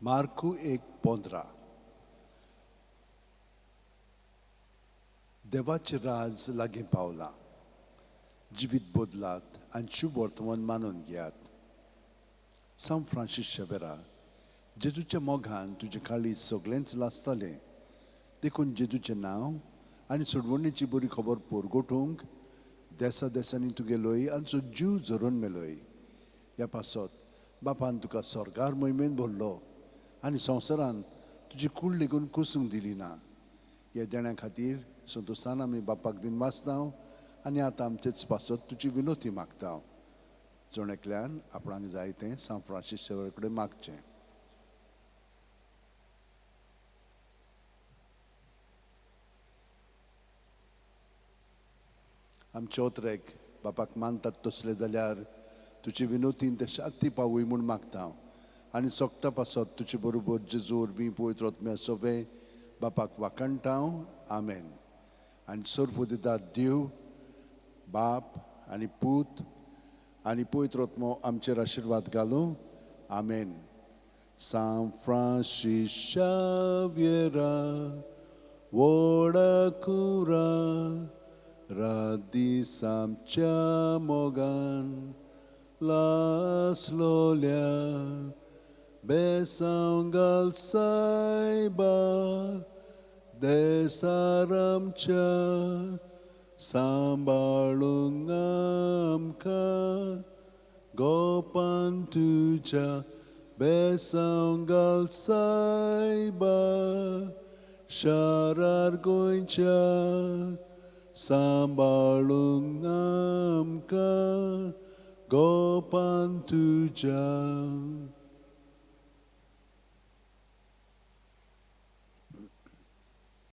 मार्कू 1:15. देवाचें राज लागीं पावलां. जिवीत बदलात आनी शुभ वर्तमान मानून घेयात. सांव फ्रांसीस शेवेरा, जेजूच्या मोगान तुजें काळीज सगळेंच लासतालें, देखून जेजूचें नांव आनी सोडवणीची बरी खबर परगटूंक देसा देसांनी तुगेलोय आनी जीव झरोवन मेलोय. ह्या पासत बापान तुका स्वर्गार मोहिमेन भरलो आनी संवसारान तुजी कूड लेगून कुसूंक दिली ना. ह्या देण्या खातीर संतोसान आमी बापाक दिन वाचता आनी आतां आमचेच पासत तुजी विनोती मागता. जण एकल्यान आपणाक जाय तें सांव फ्रांसीस शेवेरा कडेन मागचें. आमचे ओतरेक बापाक मानतात तसले जाल्यार तुजे विनोतीन ते शांती पावूय म्हूण मागता आनी सोगटा पासत तुजे बरोबर जेजू वरवीं पवित्र आत्म्या सोवे बापाक वाखाणटा. आमेन. आनी सर्व दितात देव बाप आनी पूत आनी पवित्र आत्मो आमचेर आशिर्वाद घालूं. आमेन. सांव फ्रांसीस शाव्येरा व्हडा कुरा रात दीस आमच्या मोगान लासलोल्या बेसांव घाल सायबा देसार आमच्या सांबाळूंक आमकां गोपान तुज्या बेसांव घाल सायबा शारार गोंयच्या सांबाळूंक आमकां गोपान तुज्या.